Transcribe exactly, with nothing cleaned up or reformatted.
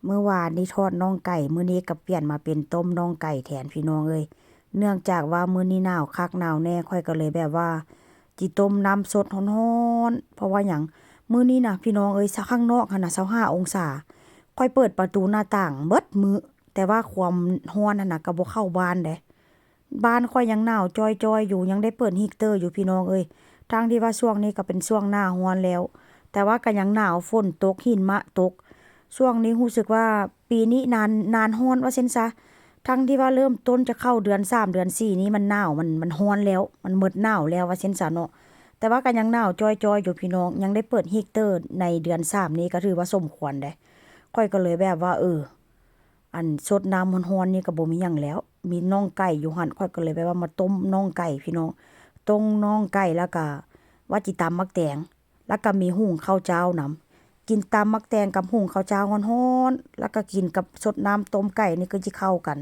มื้อวานนี้ทอดน่องไก่ มื้อนี้ก็เปลี่ยนมาเป็นต้มน่องไก่แทนพี่น้องเอ้ย เนื่องจากว่ามื้อนี้หนาวคักหนาวแน่ ข้อยก็เลยแบบว่า จิต้มน้ำสดฮ้อนๆ เพราะว่าหยัง มื้อนี้นะพี่น้องเอ้ย ข้างนอกหั่นนะ ซาวห้าองศา ข้อยเปิดประตูหน้าต่างเบิดมื้อ แต่ว่าความร้อนหั่นนะก็บ่เข้าบ้านเด้ บ้านข้อยยังหนาวจ้อยๆอยู่ ยังได้เปิดฮีตเตอร์อยู่พี่น้องเอ้ย ทั้งที่ว่าช่วงนี้ก็เป็นช่วงหน้าร้อนแล้ว แต่ว่าก็ยังหนาว ฝนตก หิมะตก ช่วงนี้รู้สึกว่าปีนี้นาน นานร้อนว่าซั่นซะ ทั้งที่ว่าเริ่มต้นจะเข้าเดือนสาม เดือนสี่นี้มันหนาว มัน มันร้อนแล้ว มันหมดหนาวแล้วว่าซั่นซะเนาะ แต่ว่าก็ยังหนาวจ้อยๆอยู่พี่น้อง ยังได้เปิดฮีตเตอร์ในเดือนสามนี้ก็ถือว่าสมควรเด้ ข้อยก็เลยแบบว่า เออ อันซดน้ำร้อนๆนี่ก็บ่มีหยังแล้ว มีน่องไก่อยู่หั่น ข้อยก็เลยแบบว่ามาต้มน่องไก่พี่น้อง ต้มน่องไก่แล้วก็ว่าจิตำบักแตง แล้วก็มีหุงข้าวเจ้านำ กินตำบักแตงกับหุงข้าวเจ้าฮ้อนๆ แล้วก็กินกับซดน้ำต้มไก่นี่ก็จิเข้ากัน